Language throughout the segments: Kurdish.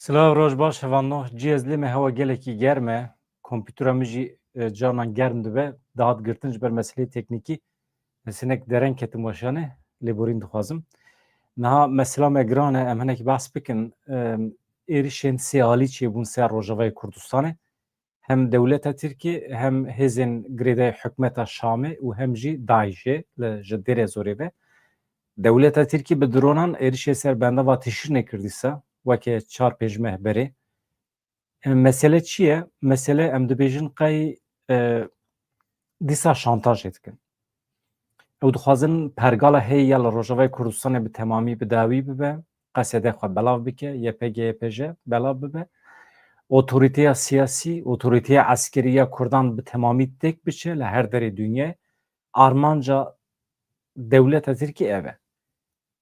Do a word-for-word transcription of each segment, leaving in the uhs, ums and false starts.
Silav, roj baş, hevalno. Cihazê me hewa gelekî germ e. Kompûtera min jî, e, carnan germ dibe. Dihat girtin ji ber meseleyê teknîkî. Ez hinek dereng ketim weşanê. Lêborîn dixwazim. Niha mesela me giran e, em hinek behs bikin. Em, êrişên sê alî çêbûn ser Rojavayê Kurdistanê. Hem dewleta Tirkî, hem hêzên girêdayî hikûmeta Şamê û hem jî DAIŞê li, ji Dêrê Zorê ve. Dewleta Tirkî bi dronan êrişê ser bendava Tişrînê kir dîsa, weke çar pênc meh berê. E, mesele çi ye? Mesele, em dibêjin qey, e, dîsa şantajê dikin. Ew dixwazin pergala heye ya li Rojavayê Kurdistanê bi temamî bi dawî bibe, qesede xwe belav bike, Y P G Y P J belav bibe. Otorîteya siyasî, otorîteya eskerî ya Kurdan bi temamî têk biçe li her derê dinyayê. Armanca dewleta Tirkî ev e.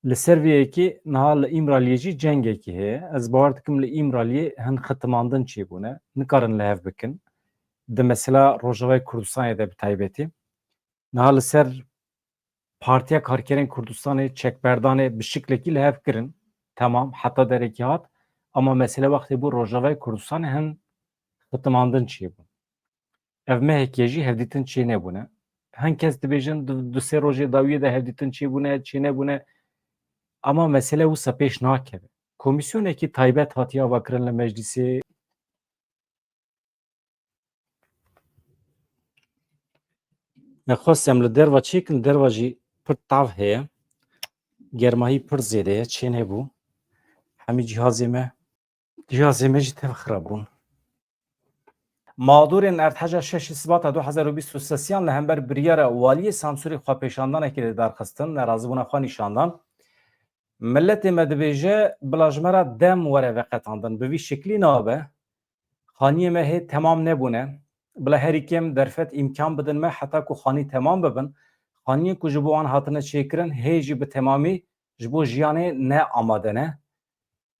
Li ser vê yekê niha li Îmraliyê jî cengekî heye. Ez bawer dikim li Îmraliyê hin xitimandin çêbûne. Nikarin li hev bikin. Di mesela Rojavayê Kurdistanê de bi taybetî. Niha li ser Partiya Karkerên Kurdistanê çekberdanê bi şiklekî li hev kirin. Temam, heta derekî hat. Ama mesele wextê bû Rojavayê Kurdistanê hin xitimandin çêbûn. Ev mehekê jî hevdîtin çênebûne. Hin kes dibêjin du, du sê rojê dawiyê de hevdîtin çêbûne, çênebûne. Ama mesele wisa pêş nakeve. Komîsyonekî taybet hatiye avakirin li meclîsê. Nexwest em li derva çêkin, derva jî pir tav heye. Germahî pir zêde ye, çênebû. Hemî cihazê me, cihazê me jî tev xirab bûn. Mağdurên erdheja şeşê Sibata du hezar û bîst û sesiyan li hember biryara waliyê Samsûrê xwepêşandanekê li dar xistin, nerazîbûna xwe nîşan dan. Miletê me dibêje, bila ji me re dem were veqetandin. Bi vî şiklî nabe. Xaniyê me hê temam nebûne. Bila herî kêm derfet îmkan bidin me heta ku xanî temam bibin. Xaniyên ku ji bo wan hatine çêkirin, hê jî bi temamî ji bo jiyanê ne amade ne.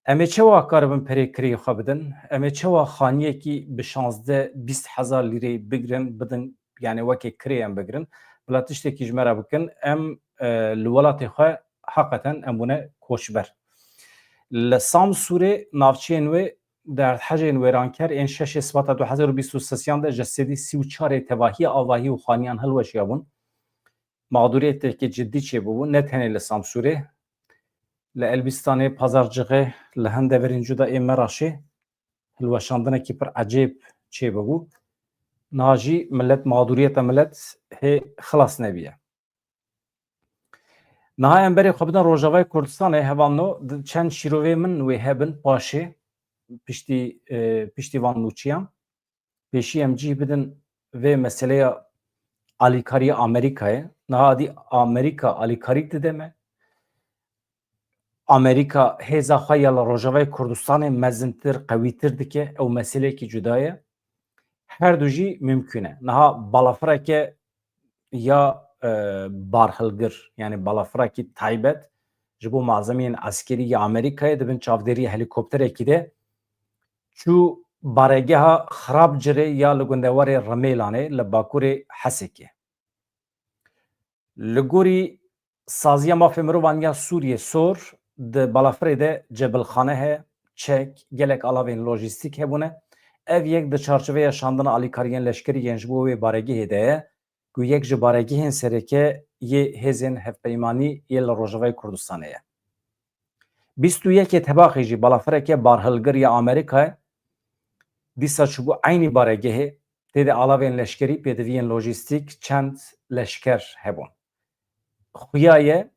Em ê çawa karibin perê kirê xwe bidin? Em ê çawa xaniyekî bi şazdeh bîst hezar lîreyê bigrin, bidin, yani weke kirê em bigrin? Bila tiştekî ji me re bikin, em, e, li welatê xwe heqeten em bûne koçber. Li Samsûrê navçeyên wê di erdhejên wêranker ên şeşê Sibata du hezar û bîst û sesiyan de ji sedî sî û çarê tevahiya avahî û xaniyan hilweşiyabûn. Mağduriyeteke cidî çêbûbû, ne tenê li Samsûrê, li Elbîstanê, Pazarcixê, li hin deverên cuda ê Meraşê hilweşandinekî pir ecêb çêbûbû. Niha jî milet, mağduriyeta milet hê xilas nebiye. Niha em berê xwe bidin Rojavayê Kurdistanê, hevalno, di çend şîrovê min wê hebin paşê, piştî, e, piştî van nûçiyan. Pêşî em cih bidin vê meseleya alîkariya Amerîkayê. Niha dî Amerîka alîkarî dide me. Amerîka hêza xwe ya li Rojavayê Kurdistanê mezintir, qewîtir dike. Ew meseleyekî cuda ye. Her du jî mimkûn e. Niha balafireke ya, e, barhilgir, yani balafirekî taybet ji bo malzemeyên eskerî ya Amerîkayê di bin çavdêriya helîkopterekî de çû baregeha Xirabcirê ya li gundewarê Rimêlanê li bakurê Hesekê. Li gorî Saziya Mafê Mirovan ya Sûriyê, SOHR, di balafirê de cebilxane heye, çek, gelek alavên lojîstîk hebûne. Ev yek di çarçoveya şandina alîkariyên leşkerî yên ji bo wê baregehê de ye, ku yek ji baregehên sereke yê hêzên hevpeymanî yê li Rojavayê Kurdistanê ye. Bîst û yekê Tebaxê jî balafireke barhilgir ya Amerîkayê dîsa çûbû eynî baregehê, tê de alavên leşkerî, pêdiviyên lojîstîk, çend leşker hebûn. Xuya ye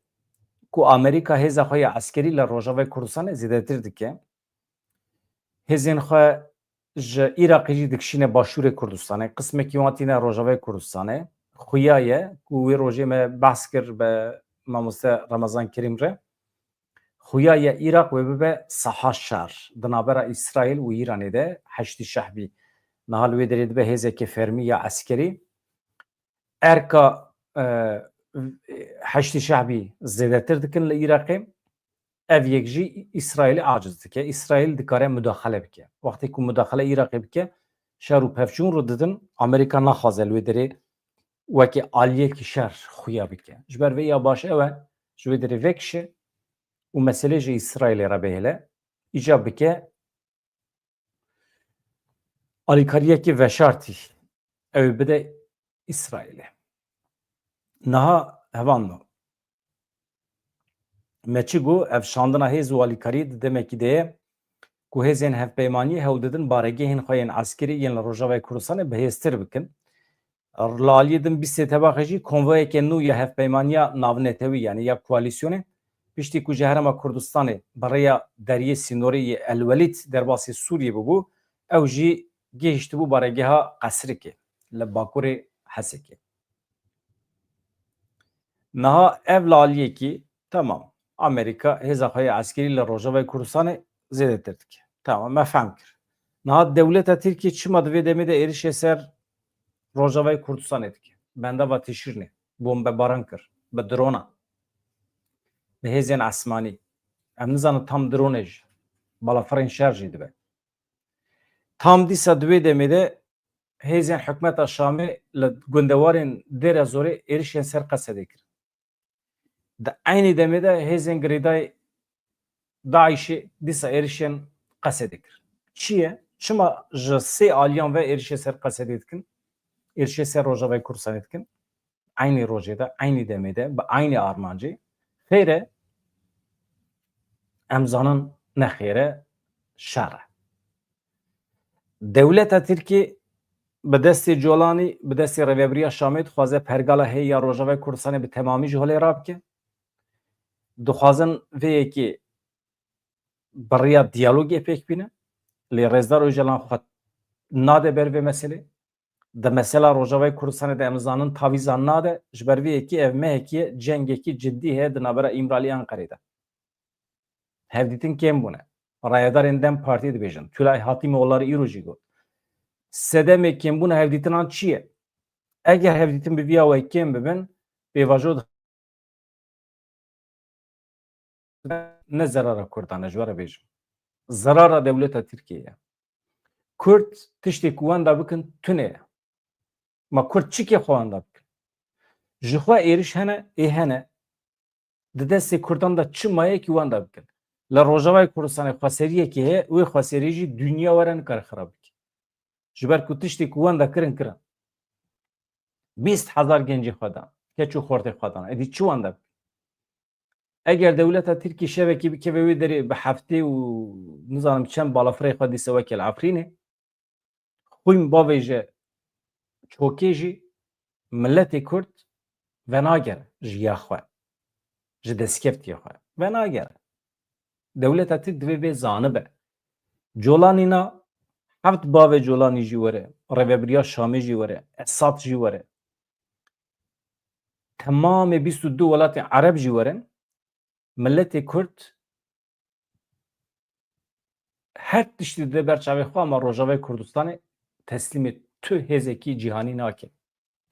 ku Amerîka hêza xwe ya eskerî li Rojavayê Kurdistanê zêdetir dike. Hêzên xwe ji Iraqê jî dikişîne başûrê Kurdistanê. Qismekî wan tîne Rojavayê Kurdistanê. Xuya ye ku wê rojê me behs kir bi mamoste Remezan Kerîm re. Xuya ye Iraq wê bibe saha şer di navbera Îsraîl û Îranê de. Heşdî Şehbî niha li wê derê dibe hêzeke fermî ya eskerî. Erka, e, Heşdî Şehbî zêdetir dikin li Iraqê. Ev yek jî Îsraîlê aciz dike. Îsraîl dikare mudaxele bike. Wextê ku mudaxele Iraqê bike, şer û pevçûn rû didin, Amerîka naxwaze li wê derê weke aliyekî şer xuya bike. Ji ber vê ya baş ew e, ji wê derê vekişe û meselê ji Îsraîlê re bihêle, îcab bike Alîkariyekî veşartî ew ê bide Îsraîlê. Niha hevalno. Me çi got, ev şandina hêz û alîkariyê di demekî de ye ku hêzên hevpeymaniyê hewl didin baregehên xwe yên eskerî yên li Rojavayê Kurdistanê bihêztir bikin. Li aliyê din bîstê tebaxê jî konvoyeke nû ya hevpeymaniya navnetewî, yanî ya koalîsyonê, piştî ku ji Herêma Kurdistanê bi rêya deriyê sînorê yê El Welîd derbasî Sûriyê bibû, ew jî gihîştibû baregeha Qesrikê li bakurê Hesekê. Niha ev li aliyekî, temam, Amerîka hêza xwe ya eskerî li Rojavayê Kurdistanê zêdetir dike. Temam, me fehm kir. Niha dewleta Tirkiyê çima di vê demê de êrişê ser Rojavayê Kurdistanê dike? Bendava Tişrînê bombebaran kir, bi drona, bi hêzên esmanî. Em nizanin tam drone jî, balafirên şer jî dibe. Tam dîsa di wê demê de hêzên hikûmeta Şamê li gundewarên Dêra Zorê êrişên ser Qesedê kirin. Di eynî demê de hêzên girêdayî DAIŞê dîsa êrişên Qesedê kirin. Çi ye? Çima ji sê aliyan ve êrişê ser Qesedê dikin? Êrişê ser Rojavayê Kurdistanê dikin? Eynî rojê de, eynî demê de, bi eynî armancê. Xêr e? Em zanin ne xêr e, şer e. Dewleta Tirkî bi destê Colanî, bi destê Rêvebiriya Şamê dixwaze pergala heyî ya Rojavayê Kurdistanê bi temamî ji holê rabike. Dixwazin vê yekê bi riya diyalogê pêk bîne. Lê Rêzdar Ocalan xwe nade ber vê meselê. Di mesela Rojavayê Kurdistanê de em zanin tavîza nade. Ji ber vê yekê ev mehekî ye, cengekî cidî heye di navbera Îmralî Enqerê de. Hevdîtin kêm bûne. Rayedarên DEM Partiyê dibêjin. Tülay Hatîmoğulları îro jî got. Sedemê kêmbûna hevdîtinan çi ye? Eger hevdîtin bi vî awayî kêm bibin, pêvajo di-, ne zerara Kurdan e, ji we re bêjim. Zerara dewleta Tirkiyê ye. Kurd tiştê ku wenda bikin tune ye. Ma Kurd çikê xwe wenda bikin? Ji xwe êriş hene, ê hene. Di destê Kurdan de çi maye ki wenda bikin? Li Rojavayê Kurdistanê xweseriyekê heye, wê xweseriyê jî dinya were nikare xirab bike. Ji ber ku tiştê ku wenda kirin, kirin. Bîst hezar gencê xwe dan, keç û xortê xwe dan. Êdî çi wenda bikin? Eger dewleta Tirkî şevekî bikeve wê derê bi heftê û nizanim çend balafirê xwe dîse weke li Efrînê, xwîn bavêje çokê jî miletê Kurd venagere ji ya xwe, ji destkeftiyê xwe venagere. Dewleta Tirk divê vê zanibe. Colanî na, heft bavê Colanî jî were, Rêvebiriya Şamê jî were, Esad jî were. Temamê bîst û du welatên Ereb jî werin, miletê Kurd her tiştî dide ber çavê xwe, ama Rojavayê Kurdistanê teslîmê tu hêzekî cîhanî nake.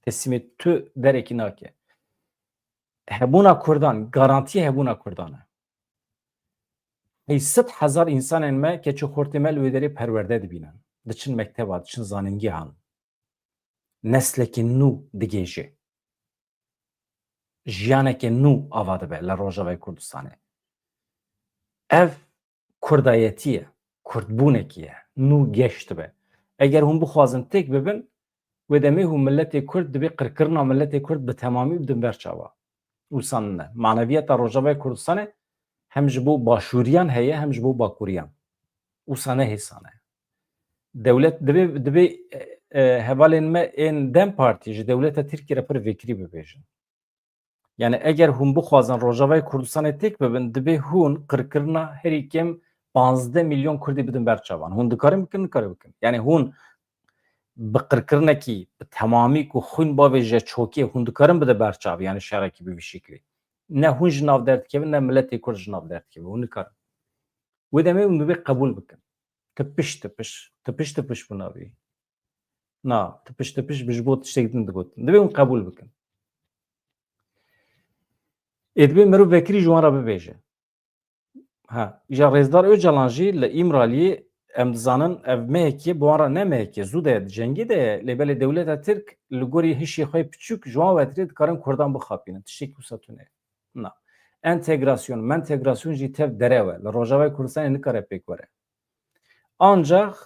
Teslîmê tu derekî nake. Hebûna Kurdan, garantiyê hebûna Kurdan e. Heyşt sed hezar însanên me, keç û xortê me li wê derê perwerde dibînin. Diçin mekteba, diçin zanîngehan. Neslekî nû digihêje. Jiyaneke nû ava dibe li Rojavayê Kurdistanê. Ev kurdayetî ye, kurdbûnekî ye, nû geş dibe. Eger hûn bixwazin têk bibin, wê demê hûn miletê Kurd dibê qirkirina miletê Kurd bi temamî bidin ber çava. Wisa ne. Maneviyeta Rojavayê Kurdistanê hem ji bo başûriyan heye, hem ji bo bakûriyan. Wisa ne hêsan e. Dewlet dibê, dibê, e, e, hevalên me ên DEM Partî ji dewleta Tirkî re pir vekirî bibêjin. Yani eger hûn bixwazin Rojavayê Kurdistanê têk bibin, dibê hûn qirkirina herî kêm panzdeh milyon Kurdî bidin ber çavan. Hûn dikarin bikin, nikarin bikin. Yani hûn bi qirkirinekî bi temamî ku xwîn bavêje çokê hûn dikarin bide ber çav, yani şerekî bi vî şeklî. Ne hûn ji nav derdikevin, ne miletê Kurd ji nav derdikeve. Hûn nikarin. Wê demê hûn dibê qebûl bikin. Tipiş tipiş, tipiş tipiş bû navê. Na, tipiş tipiş bi ji bo tiştek din digotin. Dibê hûn qebûl bikin. Ê dibê mirov vekirî ji wan re bibêje. Ha, îja Rêzdar Ocalan jî li Îmraliyê em dizanin ev mehekê, bi wan re ne mehekê, zû de ye, di cengê de ye, lê belê dewleta Tirk li gorî hişê xwe yê piçûk ji wan ve tirê dikarin Kurdan bixapînin. Tiştekî wisa tune ye. Na. Entegrasyon, mentegrasyon jî tev derew e. Li Rojavayê Kurdistanê nikare pêk were. Ancax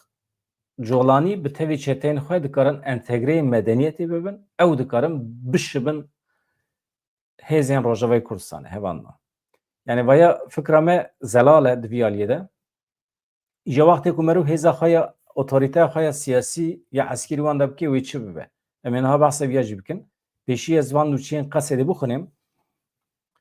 colanî bi tevî çeteyên xwe dikarin entegreyê medeniyetê bibin, ew dikarin bişibin hêzên Rojavayê Kurdistanê, hevalno. Yani vaya fikra me zelal e di vî aliyê de. Îja wextê ku meriv hêza xwe ya otorîteya xwe ya siyasî ya eskerî wan de bike, wê çi bibe? Em ê niha behsa viya jî bikin. Pêşî ez van nûçeyên Qesedê bixwînim.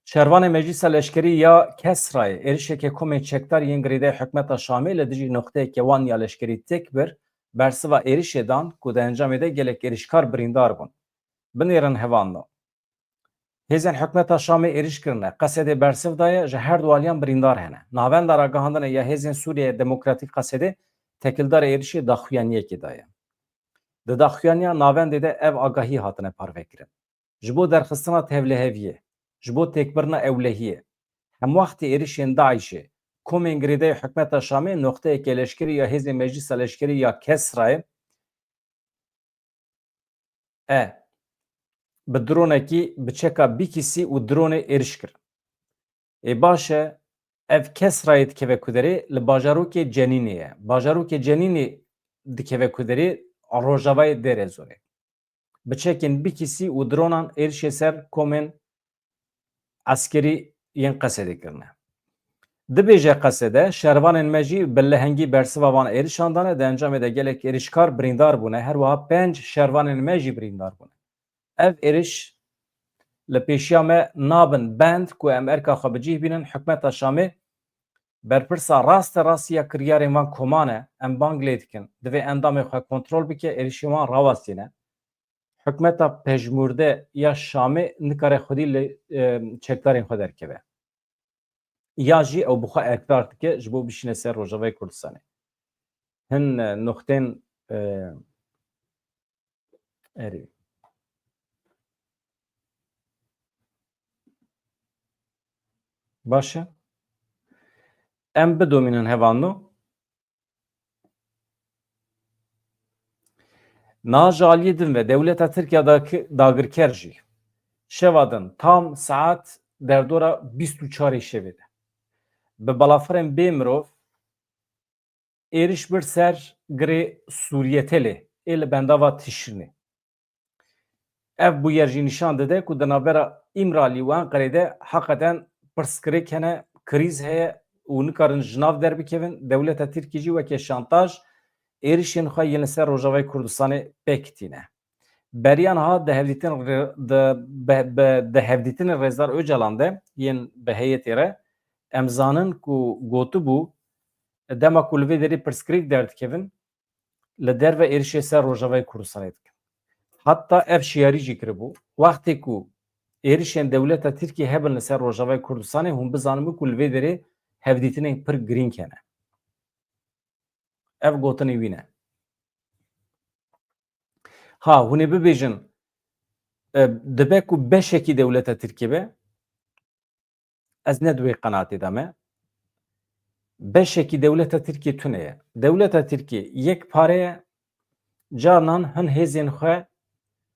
Şervanê Meclîsa Leşkerî ya Kesrayê êrişeke komên çekdar yên girêdayî hikûmeta Şamê li dijî noqteyeke wan ya leşkerî têk bir, bersiva êrişê dan ku di encamê de gelek êrişkar birîndar bûn. Binêrin hevalno. Hêzên hikûmeta Şamê êriş kirine, Qesedê bersiv daye, ji her du aliyan birîndar hene. Navenda ragihandinê ya Hêzên Sûriyeyê Demokratîk Qesedê tekildarê êrişê daxuyaniyekê daye. Di daxuyaniya navendê de ev agahî hatine parvekirin. Ji bo derxistina tevliheviyê, ji bo têkbirina ewlehiyê, hemwextê êrişên DAIŞê, komên girêdayî hikûmeta Şamê noqteyeke leşkerî ya hêzên Meclîsa Leşkerî ya Kesrayê, e, bi dronekî, bi çeka bîkîsî û dronê êriş kirin. Ê baş e, ev Kesrayê dikeve ku derê, li bajarokê Cenînê ye. Bajarokê Cenînê dikeve ku derê, rojavayê Dêrezorê. Bi çekên bîkîsî û dronan êrişê ser komên eskerî yên Qesedê kirine. Dibêje Qesede, şervanên me jî bi lehengî bersiva van êrişan dane, di encamê de gelek êrişkar birîndar bûne, her wiha pênc şervanên me jî birîndar bûne. Ev êriş li pêşiya me nabin bend ku em erka xwe bi cih bînin, hikûmeta Şamê berpirsa raste rast ya kiryarên van koman e, em bang lê dikin, divê endamê xwe kontrol bike, êrişên wan rawestîne. Hikûmeta pejmûrde ya Şamê nikare xwedî li, e, çekdarên xwe derkeve. Ya jî ew bi xwe erkdar dike ji bo bişîne ser Rojavayê Kurdistanê. Hin, e, nuqtên, e, erê. Baş e. Em bidomînin hevalno. Niha ji aliyê din ve dewleta Tirk ya daki-, dagirker jî şeva din tam saet derdora bîst û çarê şevê de bi balafirên bê mirov êriş bir ser girê Sûriyetelê ê li bendava Tişrînê. Ev bûyer jî nîşan dide ku di navbera Îmralî û Enqerê de heqeten pirsgirêk hene, krîz heye û nikarin ji nav derbikevin. Dewleta Tirkî jî weke şantaj êrişên xwe yên li ser Rojavayê Kurdistanê pêk tîne. Beriya niha di hevdîtin re-, di, bi, bi, di hevdîtinên Rêzdar Ocalan de yên bi heyetê re em zanin ku gotibû, dema ku li vê derê pirsgirêk derdikevin, li derve êrişê ser Rojavayê Kurdistanê dikin. Hatta ev şiyarî jî kiribû, wextê ku êrişên dewleta Tirkiyê hebin li ser Rojavayê Kurdistanê, hûn bizanin ku li vê derê hevdîtinên pir girîng hene. Ev gotinê wî ne. Ha, hûn ê bibêjin, e, dibe ku beşekî dewleta Tirkiyê be, ez ne di wê qenatê de me. Beşekî dewleta Tirkiyê tune ye. Dewleta Tirkiyê yek pare ye, carinan hin hêzên xwe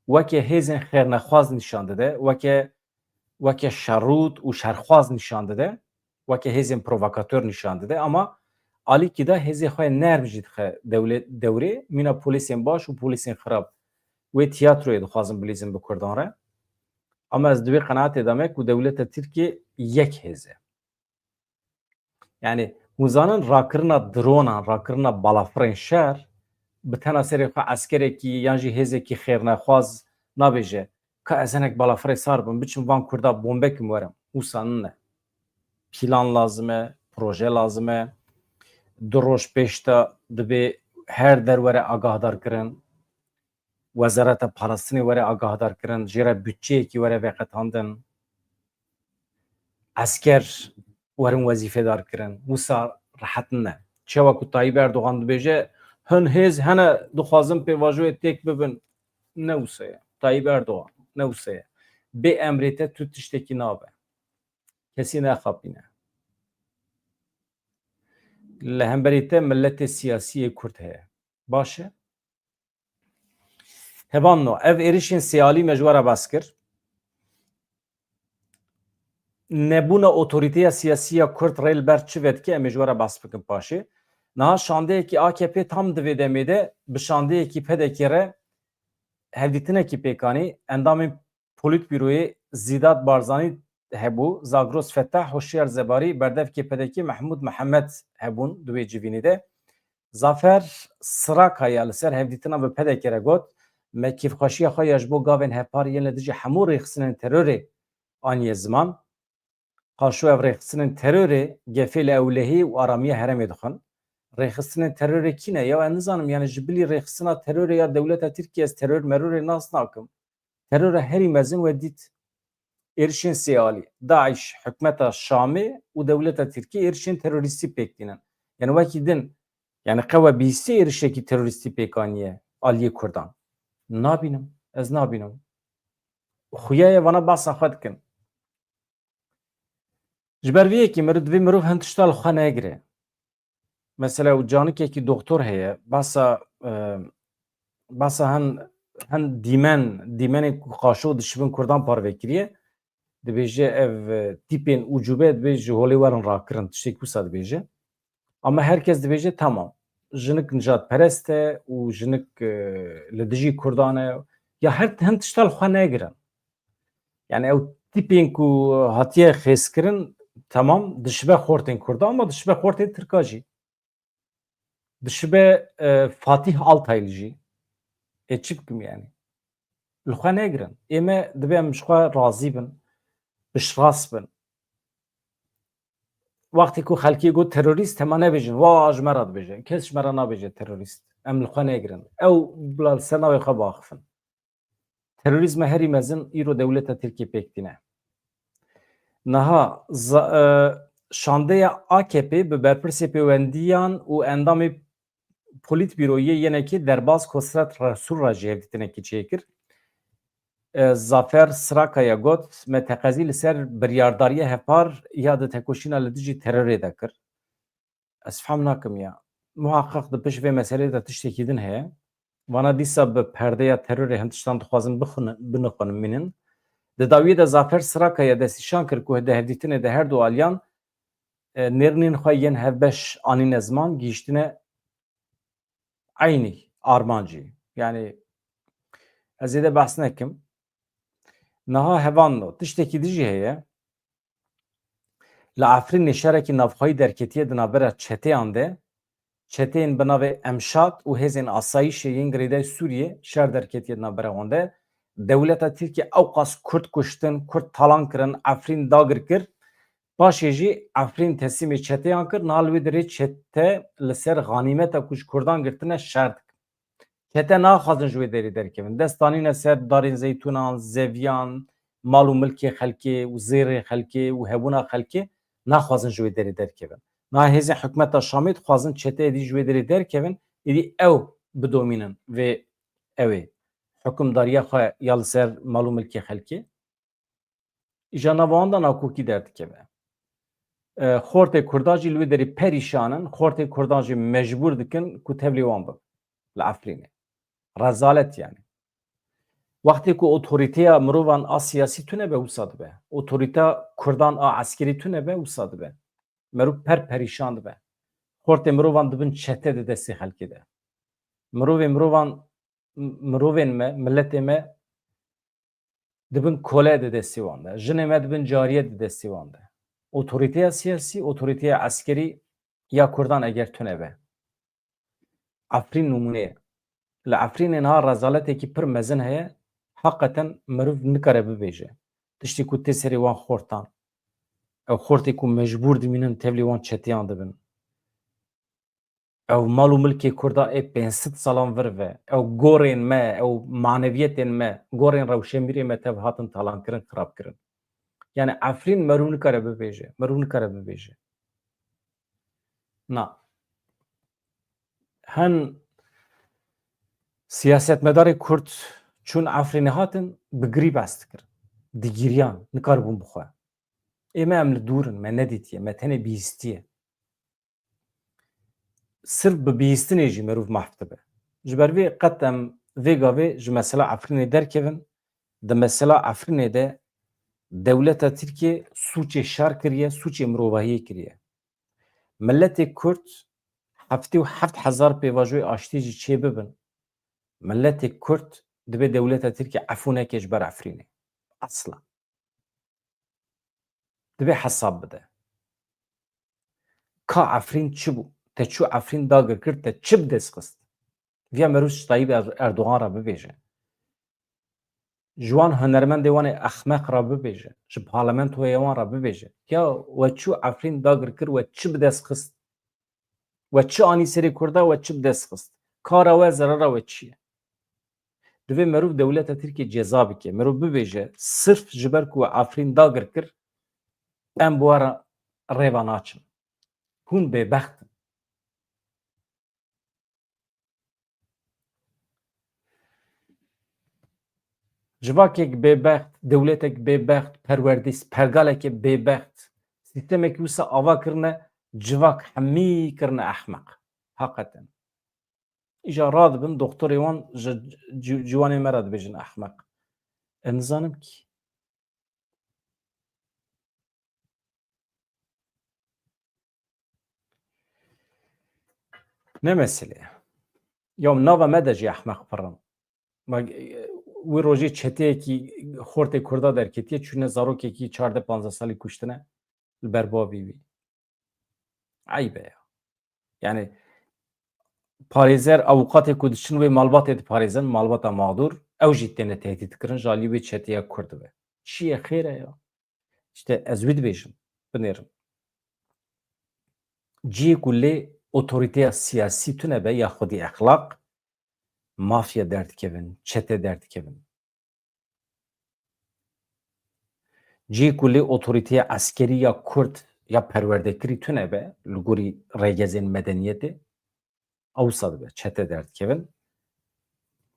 weke hêzên xêrnexwaz nîşan dide, weke, weke şerrût û şerxwaz nîşan dide, weke hêzên provokatör nîşan dide, ama alîkî de hêzê xwe nerm jî dixe dewle-, dewrê, mîna polîsên baş û polîsên xirab. Wê tiyatroyê dixwazin bilîzin bi Kurdan re. Ama ez di wê qenaatê de me ku dewleta Tirkiyê yek hêz e. Yani, hûn zanin rakirina dronan, rakirina balafirên şer, bi tena serê xwe eskerekî yan jî hêzekî xêrnexwaz nabêje, ka ez hinek balafirê sar bim, biçim van Kurda bombe kim werim. Wisa nine. Plan lazim e, proje lazim e. Du roj pêş de dibê her der were agahdar kirin. Wezareta Parastinê were agahdar kirin, jê re budçeyekî were veqetandin. Esker werin wezîfedar kirin. Wisa rehet nine. Çawa ku Tayyip Erdogan dibêje, hin hêz hene dixwazin pêvajoyê têk bibin. Ne wisa ye. Tayyip Erdogan, ne wisa ye. Bê emrê te tu tiştekî nabe. Kesî nexapîne. Li hemberî te miletê siyasî yê Kurd heye. Baş e? Hevalno, ev êrişên sêalî me ji we re behs kir. Nebûna otorîteya siyasî ya Kurd rê li ber çi vedike, em ê ji we re behs bikin paşê. Niha şandeyekî A K P tam di vê demê de bi şandeyekî P D K re hevdîtinekî pêk anî. Endamên Polîtbîroyê Zîdat Barzanî hebû, Zagros Fetah, Hoşyar Zebarî, berdevkê P D K Mehmûd Mihemed hebûn di wê civînê de. Zafer Siraka ya li ser hevdîtina bi P D K re got, me kêfxweşiya xwe ya ji bo gavên hevpar yên li dijî hemû rêxistinên terorê aniye ziman. Qaşo ev rêxistinên terorê gefê li ewlehî û aramiya herêmê dixwin. Rêxistinên terorê kî ne? Ya ez nizanim, yani ji bilî rêxistina terorê ya dewleta Tirkiye ez teror merorê nas nakim. Terora herî mezin we dît êrişên sê alî. DAIŞ, hikûmeta Şamê û dewleta Tirkiyê êrişên terorîstî pêk tînin. Yani wekî din, yani qewe bihîstî êrişekî terorîstî pêk aniye aliyê Kurdan? Nabînim. Ez nabînim. Xuya ye vana behsa xwe dikin. Ji ber vê yekê mirov, divê mirov hin tişta li xwe negire. Mesela û canikekî doktor heye, behsa, e, behsa hin, hin dîmen, dîmenên ku qaşo dişibin Kurdan parve kiriye, dibêje ev, e, tîpên ucube dibê ji holê werin rakirin, tiştê wisa dibêje. Ama herkes dibêje, tamam, jinik nijadperest e û jinik, e, li dijî Kurdan e. Ya her hin tişta li xwe negirin. Yani ew tîpên ku hatiye xêzkirin, tamam, dişibe xortên Kurda, ama dişibe xortên Tirka jî. Dişibe, e, Fatih Altaylı jî. Ê çi bikim yani? Li xwe negirin. Ê me dibe em ji xwe razî bin, piştrast bin. Wextê ku xelkê got terorîst, hema nebêjin, wa ji me re dibêje. Kes ji me re nabêje terorîst. Em li xwe negirin. Ew bila li ser navê xwe biaxifin. Terorîzma herî mezin îro dewleta Tirkiyê pêk tîne. Niha za-, e, şandeya A K P bi berpirsê pêwendiyan û endamê Polîtbîroyê Y N K'ê derbas Kosret Resul re jî hevdîtinekî çêkir. E, Zafer Sirakaya got, me teqezî li ser biryardariya hevpar ya di tekoşîna li dijî terorê de kir. Ez fehm nakim ya. Muhaqqeq di pişt vê meselê de tiştekî din heye. Vana dîsa bi perdeya terorê hin tiştan dixwazin bixwin-, binixwin mînin. Di dawiyê de Zafer Sirakaya destnîşan kir ku di hevdîtinê de her du aliyan, e, nêrnên xwe yên hevbeş anîne ziman, gihîştine eynî armancî. Yani ez zêde behs nekim. Niha hevan no. Tiştekî dijî heye. Li Efrînê şerekî navxweyî derketiye di navbera çeteyan de. Çeteyên bi navê Emşad û hêzên asayîşê yên girêdayî Sûriyê şer derketiye di navbera wan de. Dewleta Tirkiye ewqas Kurd kuştin, Kurd talan kirin, Efrîn dagir kir. Paşê jî Efrîn teslîmê çeteyan kir. Niha li wê derê çete li ser xanîmeta ku ji Kurdan girtine şer dikin. Çete naxwazin ji wê derê derkevin. Dest danîne ser darên zeytûnan, zeviyan, mal û milkê xelkê û zêrê xelkê û hebûna xelkê, naxwazin ji wê derê derkevin. Niha hêzên hikûmeta Şamê dixwazin çeteyê dî ji wê derê derkevin, êdî ew bidomînin vê ewê. Hikimdariya xwe ya li ser mal û milkê xelkê. Îja nava wan de nakokî derdikeve. E, xortê Kurdan jî li wê derê perîşan in, xortê Kurdan jî mecbûr dikin ku tevlî wan bin li Efrînê. Rezalet yani. Wextê ku otorîteya mirovan a siyasî tune be, wisa dibe. Otorîta Kurdan a eskerî tune be, wisa dibe. Merov per perîşan dibe. Xortê mirovan dibin çete di destê xelkê de. Mirovê mirovan, m-, mirovên me, miletê me dibin kole di destê wan de. Jinê me dibin cariye di destê wan de. Otorîteya siyasî, otorîteya eskerî ya Kurdan eger tune be. Efrîn nimûne ye. Li Efrînê niha rezaletekî pir mezin heye. Heqeten meriv nikare bibêje. Tiştê ku tê serê wan xortan. Ew xortê ku mecbûr dimînin tevlî wan çeteyan dibin. Ew mal û milkê Kurda ê pênc sed salan vir ve, ew gorên me, ew maneviyetên me, gorên rewşenbîrê me tev hatin talankirin, xirabkirin. Yani Efrîn merû nikare bibêje, merû nikare bibêje. Na. Hen siyasetmedarê Kurd çûn Efrînê hatin, bi girî behs dikirin. Digiriyan, nikaribûn bixwe. Ê me em li dûr in, me nedîtiye, me tenê bihîstiye. Sirf bi bihîstinê jî merov mahf dibe. Ji ber vê qet em vê gavê ji mesela Efrînê derkevin, di mesela Efrînê de dewleta Tirkiye sûcê şer kiriye, sûcê mirovahiyê kiriye. Miletê Kurd heftê û heft hezar pêvajoyê aştî jî çêbibin, miletê Kurd dibê dewleta Tirkiyê efû neke ji ber Efrînê. Esla. Dibê hesab bide. Ka Efrîn çi bû? Te çû Efrîn dagir kir, te çi bi dest xist? Viya merû ji Tayyip Er-, Erdogan re bibêje. Ji wan hunermendê wan ê ehmeq re bibêje. Ji parlamentoyê wan re bibêje. Ya we çû Efrîn dagir kir, we çi bi dest xist? We çi anî serê Kurda, we çi bi dest xist? Kara we, zerara we çi ye? Divê merov dewleta Tirkiyê ceza bike. Merov bibêje, sirf ji ber ku we Efrîn dagir kir, em bi we re rêva naçin. Hûn bêbext in. Civakek bêbext, dewletek bêbext, perwerdîs, pergaleke bêbext, sîstemekî wisa ava kirine, civak hemî kirine ehmeq. Heqeten. Îja radibin, doktorê wan ji ci-, ciwanê me re dibêjin ehmeq. Ez nizanim kî. Ne mesele ye. Ya nava me de jî ehmeq pir in. Ma, e, wî rojê çeteyekî xortê Kurda derketiye, çûne zarokekî çardeh panzdeh salî kuştine li ber bavî wî. Eyb e ya. Yani parêzer, avukatê ku diçin wê malbatê diparêzin, malbata mağdur, ew jî têne tehdît kirin, ji alî wê çeteya Kurd ve. Çi ye xêr e ya? İşte ez wî dibêjim, binêrin. Cihê ku lê otorîteya siyasî tune be ya xwedî exlaq, mafya derdikevin, çete derdikevin. Cihê ku lê otorîteya eskerî ya Kurd ya perwerdekirî tune be, li gorî rêgezên medeniyetê, ewsa dibe, çete derdikevin.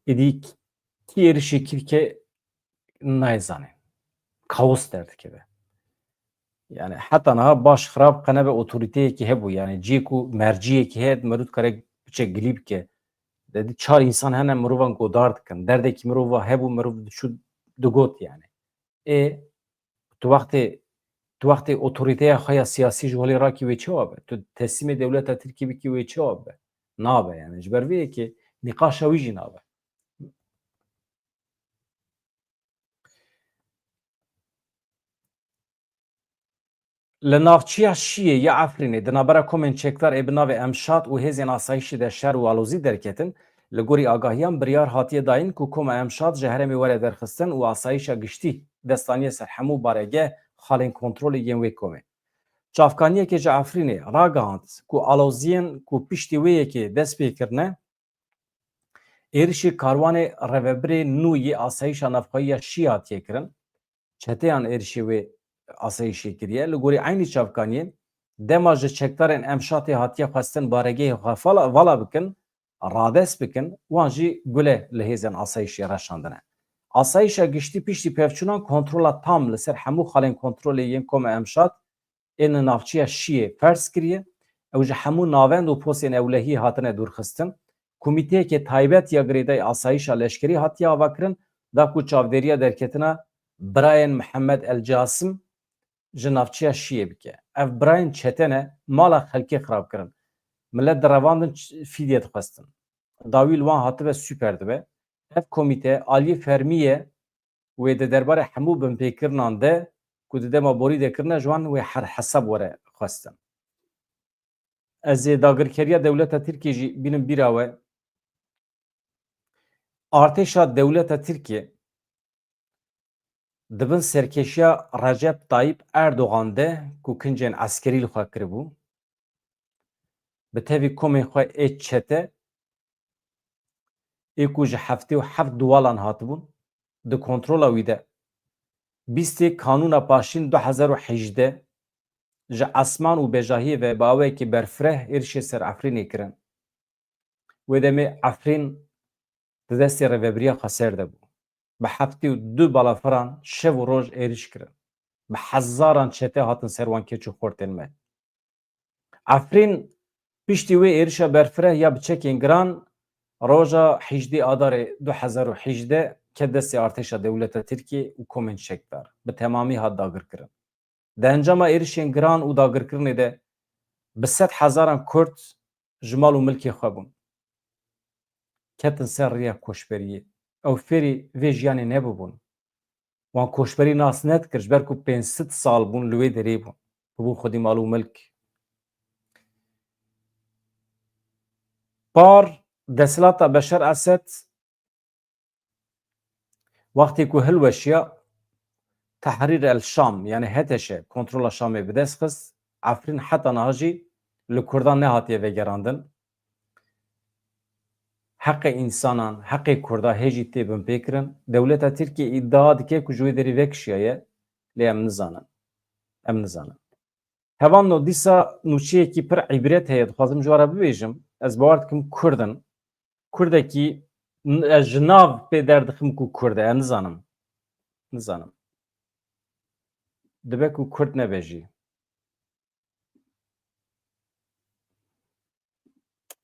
Êdî kî êrişê kî dike nayê zanîn. Kaos derdikeve. Yani heta niha baş xirab qe nebe otorîteyekî hebû. Yani cihê ku merciyekî heye, merû dikare biçe gilî bike. De dî çar însan hene mirovan godar dikin. Derdekî mirova hebû, mirov diçû digot yani. Ê, tu wextê, tu wextê otorîteya xwe ya siyasî ji holê rakî wê çawa be? Tu teslîmê dewleta Tirkî bikî wê çawa be? Nabe yani. Ji ber vê yekê nîqaşa wî jî nabe. Li navçeya Şiyê ya Efrînê di navbera komên çekdar ê bi navê Emşad û hêzên asayîşê de şer û alozî derketin. Li gorî agahiyan biryar hatiye dayîn ku koma Emşad ji herêmê were derxistin û asayîşa giştî dest aniye ser hemû baregeh, xalên kontrolê yên wê komê. Çavkaniyekê ji Efrînê ragihand ku aloziyên ku piştî wê yekê dest pê kirine, êrişê karwanê rêvebirê nû yê asayîşa navxweyî ya Şiyê hatiye kirin. Çeteyan êrişê wê asayîşê kiriye. Li gorî eynî çavkaniyê, dema ji çekdarên Emşatê hatiye xwestin baregehê xwe vala, vala bikin, radest bikin, wan jî gule li hêzên asayîşê reşandine. Asayîşa giştî piştî pevçûnan kontrola tam li ser hemû xalên kontrolê yên koma Emşat ên li navçeya Şiyê ferz kiriye. Ew ji hemû navend û postên ewlehiyê hatine dûrxistin. Komîteyeke taybet ya girêdayî asayîşa leşkerî hatiye avakirin, da ku çavdêriya derketina birayên Mihemed El Casim ji navçeya Şiyê bike. Ev birayên çete ne, mala xelkê xirab kirin. Milet direvandin, ç-, fîdye dixwestin. Dawî li wan hatibe, sûper dibe. Ev komîte aliyê fermî ye, wê di derbarê hemû binpêkirinan de ku di dema borî de kirine ji wan wê her hesab were xwestin. Ez ê dagirkeriya dewleta Tirkiyê jî bînim bîra we. Artêşa dewleta Tirkiyê di bin serkêşiya Recep Tayyip Erdogan de ku kincên eskerî li xwe kiribû, bi tevî komên xwe ê çete ê ku ji heftê û heft duwalan hatibûn, di kontrola wî de bîstê Kanûna Paşîn du hezar û hejdeh ji esman û bejahiyê ve bi awayekî berfireh êrişê ser Efrînê kirin. Wê demê Efrîn di destê rêvebiriya Xweser de bû. Bi heftê û du balafiran şev û roj êriş kirin. Bi hezaran çete hatin ser wan keç û xortên me. Efrîn piştî wê êrişa berfireh ya bi çekên giran roja hejdê Adarê du hezar û hejdeh ket destê artêşa dewleta Tirkiyê û komên çekdar. Bi temamî hat dagirkirin. Di encama êrişên giran û dagirkirinê de bi sed hezaran Kurd ji mal û milkê xwe bûn. Ketin ser rêya koçberiyê. Ew fêrî vê jiyanê nebûbûn. Wan koçberî nas nedikir, ji ber ku pênc sed sal bûn li wê derê bûn. Bûbûn xwedî mal û milk. Par desthilata Beşar Esed wextê ku hilweşiya, Tehrîr el Şam, yani H T Ş, kontrola Şamê bi dest xist, Efrîn heta niha jî li Kurdan nehatiye vegerandin. Heqê însanan, heqê Kurda hê jî tê binpêkirin. Dewleta Tirkiyê îdia dike ku ji wê derê vekişiyaye, lê em nizanin. Em nizanin. Hevalno, dîsa nûçeyekî pir îbret heye, dixwazim ji we re bibêjim. Ez bawer dikim Kurd in. Kurdekî n-, ez ji nav pê derdixim ku Kurd e, ez nizanim. Nizanim. Dibe ku Kurd nebe jî.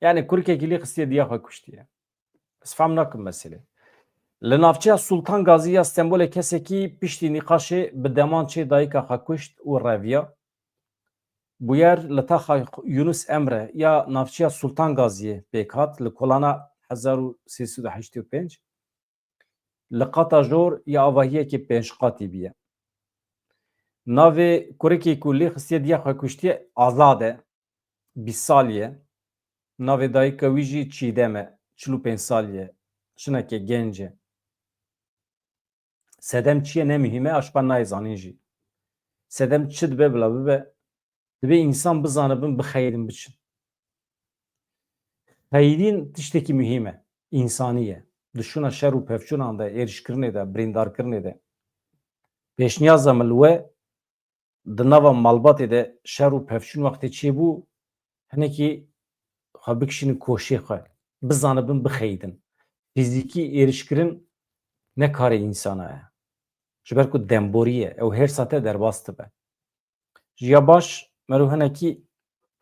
Yani kurikekî lê xistiye diya xwe kuştiye. Ez fehm nakim meselê. Li navçeya Sultan Gazî ya Stenbolê kesekî piştî nîqaşê bi deman çê dayika xwe kuşt û reviya. Bûyer li taxa Yunus Emre ya navçeya Sultan Gaziyê pêk hat li kolana hezar û sê sed û heştê û pênc. Li qata jor ya avahiyekê pênc qatî bûye. Navê kurikê ku lê xistiye diya xwe kuştiye Azad e. Bîst salî ye. Navê dayika wî jî Çîdem e. Çil û pênc salî ye. Jineke genc e. Sedem çi ye ne muhîm e, aşpa nayê zanîn jî. Sedem çi dibe bila bibe, dibe însan bizanibin, bixeyidin, biçin. Xeyidîn tiştekî muhîm e, însanî ye. Di şûna şer û pevçûnan de, êrişkirinê de, birîndarkirinê de. Pêşniyaza min li we, di nava malbatê de şer û pevçûn wextê çêbû, hinekî xwe bikişînin koşê xwe, bizanibin, bixeyidin. Fîzîkî êrişkirin ne karê însana ye. Ji ber ku demborî ye, ew hêrsa te derbas dibe. Ji ya baş, meriv hinekî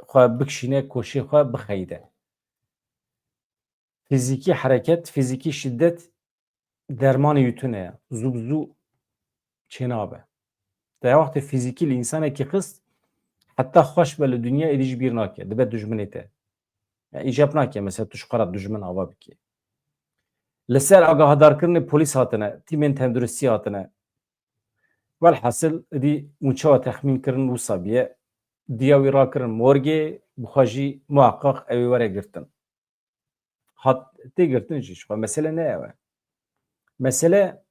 xwe bikişîne, koşê xwe bixeyide. Fîzîkî hereket, fîzîkî şiddet dermanê wî tune ye. Zû bi zû çênabe. Te ya wextê fîzîkî li însanekî xist, heta xweş be li dinya, êdî ji bîr nake. Dibe dijminê te. Ya, îcab nake, mesela, tu ji xwe re dijmin ava bikî. Li ser agahadarkirinê polîs hatine, tîmên tenduristî hatine. Welhasil, êdî hûn çawa texmîn kirin, wisa bûye. Diya wî rakirin morgê, bi xwe jî muheqeq ew ê were girtin. Hat tê girtin jî, ji xwe mesele ne ew e. Mesele,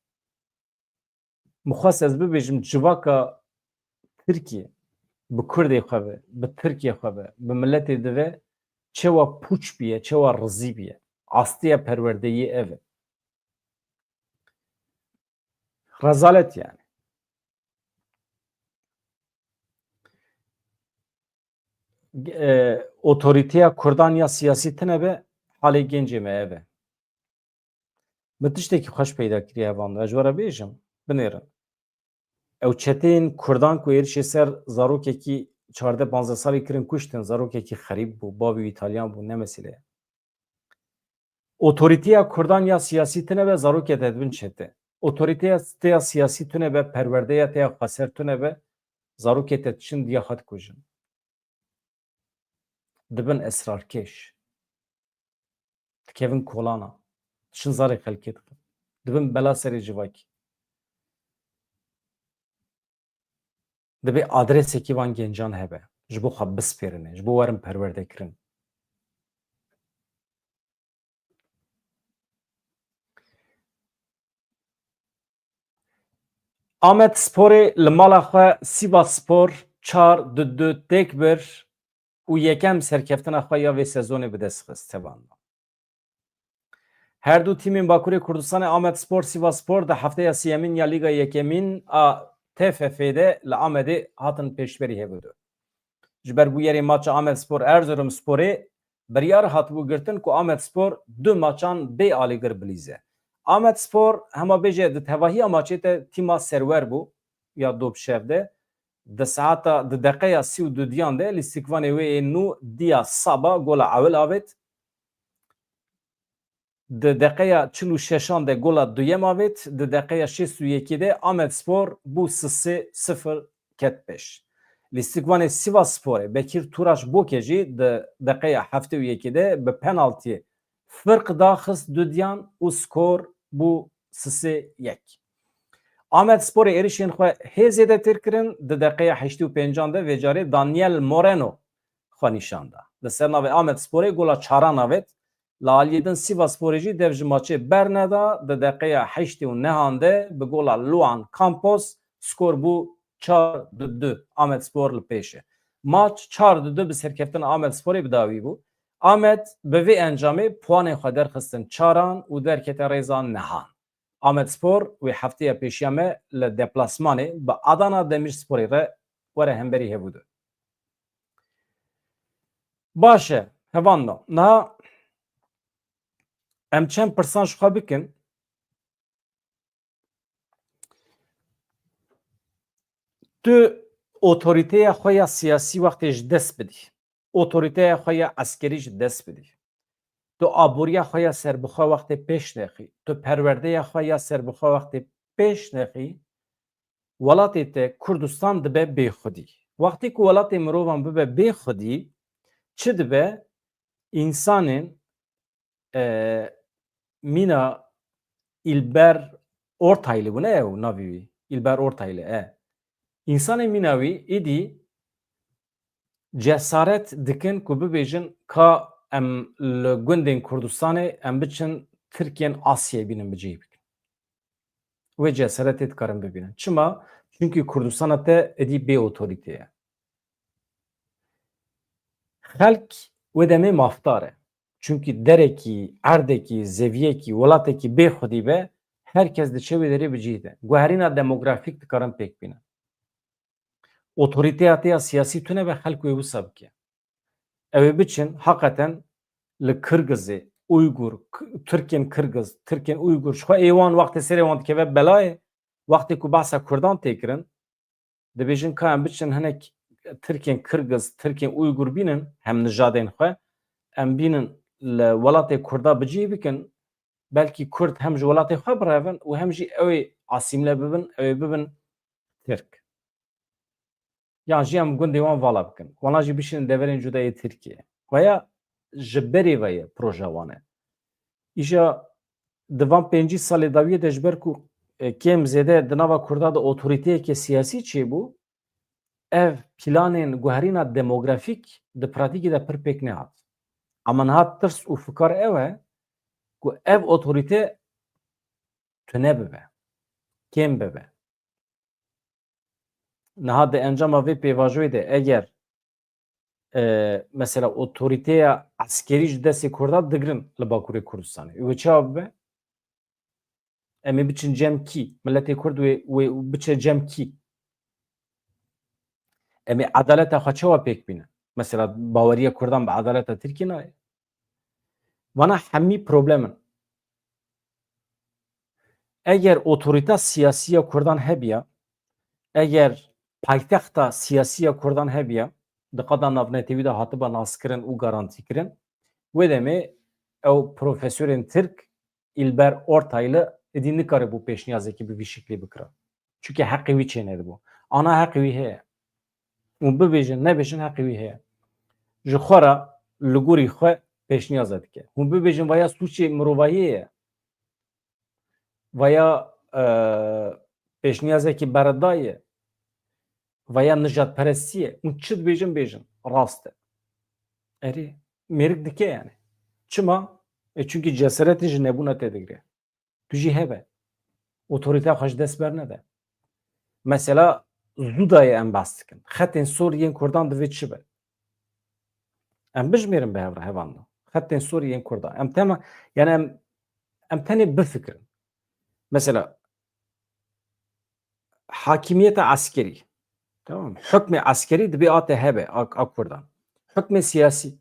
min xwest ez bibêjim, civaka Tirkiyê bi Kurdê xwe ve, bi Tirkiyê xwe ve, bi miletê di ve çewa pûç bûye, çewa rizî bûye. Astiya perwerdeyî ev e. Rezalet yani. E, otorîteya Kurdan ya siyasî tune be, halê gencê me ev e. Min tiştekî xweş peyda kiriye hevalno, ez ji we re bêjim, binêrin. Ew çeteyên Kurdan ku êrişê ser zarokekî çardeh panzdeh salî kirin, kuştin, zarokekî xerîb bû, bavê wî Îtalyan bû, ne mesele ye. Otorîteya Kurdan ya siyasî tune be, zarokê te dibin çete. Otorîteya te ya siyasî tune be, perwerdeya te ya xweser tune be, zarokê te diçin diya xwe dikujin. Dibin esrarkêş. Dikevin kolana. Diçin zarê xelkê dikin. Dibin bela serê civakî. Divê adresekî van gencan hebe. Ji bo xwe bispêrine. Ji bo werin perwerdekirin. Amed Sporê li mala xwe Sivas Spor çar du du têk bir û yekem serkeftina xwe ya vê sezonê bi dest xist, hevalno. Her du tîmên Bakurê Kurdistanê Amed Spor, Sivas Spor di hefteya sêyemîn ya Lîga Yekemîn a T F F'ê de li Amedê hatin pêşberî hevdu. Ji ber bûyerê maça Amed Spor Erzurum Sporê biryar hatibû girtin ku Amed Spor du maçan bê alîgir bilîze. Amed Spor hema bêje di tevahiya maçê de tîma serwer bû ya Dobşev de, di saeta di deqeya sî û dudiyan de lîstikvanê wê ê nû Dia Saba gola ewil avêt. Di deqeya çil û şeşan de gola duyem avêt, di deqeya şêst û yekê de Amed Spor bû sisê sifir ket pêş. Lîstikvanê Sivassporê Bekîr Turaş Boke jî di deqeya heftê û yekê de bi penaltiyê firq daxist dudiyan û skor bû sisê yek. Amedsporê êrişên xwe hê zêdetir kirin, di deqeya heştê û pêncan de vê carê Daniel Moreno xwe nîşan da. Li ser navê Amedsporê gola çaran avêt. Li aliyê din Sivassporê jî dev ji maçê berneda, di deqeya heştê û nehan de bi gola Luan Campos skor bû çar du. Amedspor li pêş e. Maç çar du bi serkeftina Amedsporê bi dawî bû. Amed bi vê encamê puanên xwe derxistin çaran û derkete rêza nehan. Amedspor wê hefteya pêşiya me li deplasmanê bi Adana Demirsporê re were hemberî hevûdu. Baş e, hevalno. Niha em çend pirsan ji xwe bikin. Tu otorîteya xwe ya siyasî wextê ji dest bidî, otorîteya xwe ya eskerî ji dest bidî, tu aboriya xwe ya serbixwe wextê pêş nexî, tu perwerdeya xwe ya serbixwe wextê pêş nexî, welatê te Kurdistan dibe bêxwedî. Wextê ku welatê mirovan bibe bêxwedî, çi dibe? Însanên, e, mîna Îlber Ortaylı bû, ne ew navê wî? Îlber Ortaylı, e. Însanên mîna wî êdî cesaret dikin ku bibêjin ka em li gundên Kurdistanê em biçin Tirkiyên Asyayê bînin bi cihê bikin. Wê cesaretê dikarin bibînin. Çima? Çunkî Kurdistana te êdî bê otorîte ye. Xelk wê demê mafdar e. Çunkî derekî, erdekî, zeviyekî, welatekî bê xwedî be, her kes diçe wê derê bi cihê de. Guherîna demografîk dikarin pêk bînin. Otorîteya te ya siyasî tune be, xelk wê wisa bike. Ew ê biçin, heqeten li Kirgizê, Uygur, K-, Tirkên Kirgiz, Tirkên Uygur, ji xwe ê wan wextê serê wan dikeve belayê, wextê ku behsa Kurdan tê kirin, dibêjin ka em biçin hinek Tirkên Kirgiz, Tirkên Uygur bînin, hem nijadên xwe, em bînin li welatê Kurda bi cih bikin, belkî Kurd hem ji welatê xwe birevin û hem jî ew ê asîmle bibin, ew ê bibin Tirk. Yan jî em gundê wan vala bikin. Wana jî bişînin deverên cuda yê Tirkiyê. Veya ji berê ve ye proja wan e. Îja di van pêncî salê dawiyê de ji ber ku, e, kêm zêde di nava Kurda de otoriteyeke siyasî çêbû, ev planên guherîna demografîk di pratîkê de pir pêk nehat. Ama niha tirs û fikar ew e ku ev otorîte tune bibe, kêm bibe. Niha di encama vê pêvajoyê de eger, e, mesela otorîteya eskerî ji destê Kurda digirin li Bakurê Kurdistanê, wê çawa bibe? Em ê biçin cem kî? Miletê Kurd wê, wê biçe cem kî? Em ê edaleta xwe çawa pêk bînin? Mesela baweriya Kurdan bi edaleta Tirkiyê nayê. Vana hemî problem in. Eger otorîta siyasî ya Kurdan hebiya, eger paytexta siyasî ya Kurdan hebiya, di qada navnetewî de hatiba naskirin û garantîkirin, wê demê ew profesorên Tirk, Îlber Ortaylı, êdî nikaribû pêşniyazekî bi vî şiklî bikira. Çunke heqê wî çênedibû. Ana heqê wî heye. Hûn bibêjin, nebêjin, heqê wî heye. Ji xwe re li gorî xwe pêşniyaza dike. Hûn bibêjin, vaya sûcê mirovahiyê ye. Vaya, e, pêşniyazekî beredayê ye. Vaya nijadperestî ye. Hûn çi dibêjin bêjin. Rast e. Erê, mêrik dike yani. Çima? E, çunkî cesaretê ji nebûna te digire. Tu jî hebe. Otorîteya xwe ji dest bernede. Mesela zû dayê em behs dikin. Xetên sor yên Kurdan divê çi be? Em bijmêrin bi hev re, hevalno. Xetên sor yên Kurdan. Em tema, yani em, em tenê bifikirin. Mesela hakimiyeta eskerî. Tamam mı? Hukmê eskerî divê ate hebe, a, a Kurdan. Hukmê siyasî.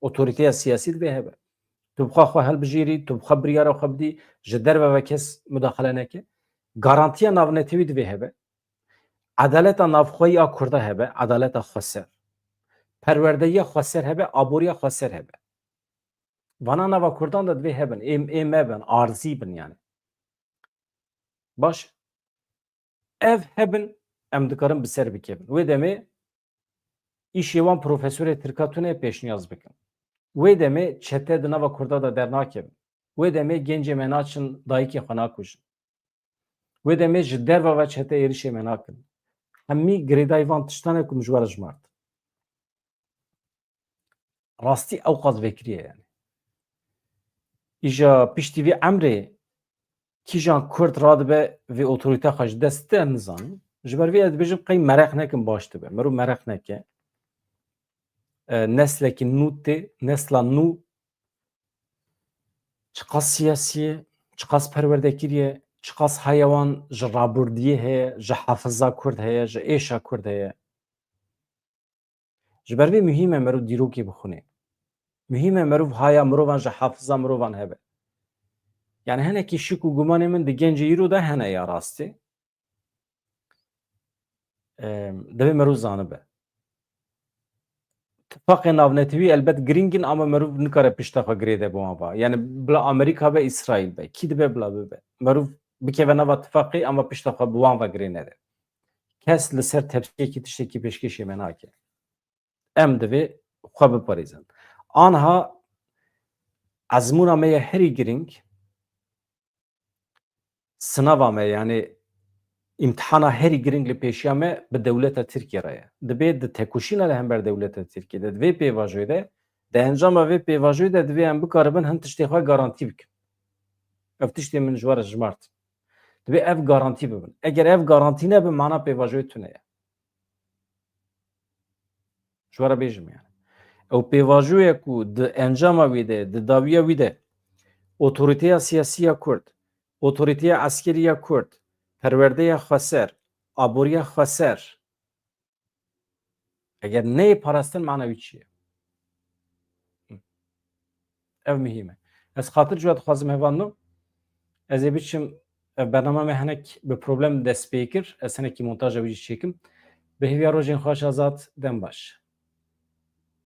Otorîteya siyasî divê hebe. Tu bi xwe xwe hilbijêrî, tu bi xwe biryara xwe bidî, ji derve ve kes mudaxile neke. Garantiya navnetewî divê hebe. Edaleta navxweyî a Kurda hebe, edaleta xweser. Perwerdeyiya xweser hebe, aboriya xweser hebe. Vana nava Kurdan de divê hebin, ê, ê me bin, arzî bin yani. Baş. Ev hebin, em dikarin bi ser bikevin. Wê demê Îşê wan profesorê tirka tune pêşniyaz bikin. Wê demê çete di nava Kurda de dernakevin. Wê demê gencê me naçin dayikê xwe nakujin. Wê demê ji derve ve çete êrişê me nakin. Hemî girêdayî van tiştan e ku min ji we re jimart. Rastî ew qas vekirî ye yani. Îja piştî vî emrê kîjan Kurd radibe vê otorîte xwe ji dest de, em nizanin. Ji ber vê ez dibêjim qey mereq nekin baş dibe. Merû mereq neke. E, neslekî nû tê, nesla nû çiqas siyasî ye, çiqas perwerdekirî ye, çiqas heyewan ji rabûrdiyê heye, ji hafiza Kurd heye, ji êşa Kurd heye. Ji ber vê muhîm e merû dîrokê bixwîne. Muhîm e merûv haya mirovan ji hafiza mirovan hebe. Yani hinekî şik û gumanê min di gencê îro de hene ya rastî. Em, divê merûv zanibe. Tifaqê navnetewî elbet girîng in ama merûv nikare pişta xwe girê de bi wan va. Yani bila Amerîka be, Îsraîl be. Kî dibe bila bibe. Merûv bikeve nava tifaqê ama pişta xwe bi wan ve girê nede. Kes li ser tepsiyekî tiştekî pêşkêşê me nake. Em divê xwe biparêzin. Anha ezmûna me ye herî girîng, sinava me, yani îmtihana herî girîng li pêşiya me bi dewleta Tirkiye re ye. Dibê di tekoşîna li hember dewleta Tirkiye de, di vê pêvajoyê de, di encama vê pêvajoyê de divê em bikaribin hin tiştê xwe garantî bikin. Ev tiştê min ji we re jimart. Divê ev garantî bibin. Eger ev garantî nebe, mana pêvajoyê tune ye. Ji we re bêjim yani. Ew pêvajoyê ku di encama wî de, di dawiya wî de otorîteya siyasî ya Kurd, otorîteya eskerî ya Kurd, perwerdeya xweser, aboriya xweser, eger neyê parastin, mana wî çi ye? Ev muhîm e. Ez xatir ji we dixwazim hevalno. Ez ê biçim, ev bernama me hinek bi problem dest pê kir. Ez hinekî montaja wî jî çêkim. Bi hêviya rojên xweş, Azad, dem baş.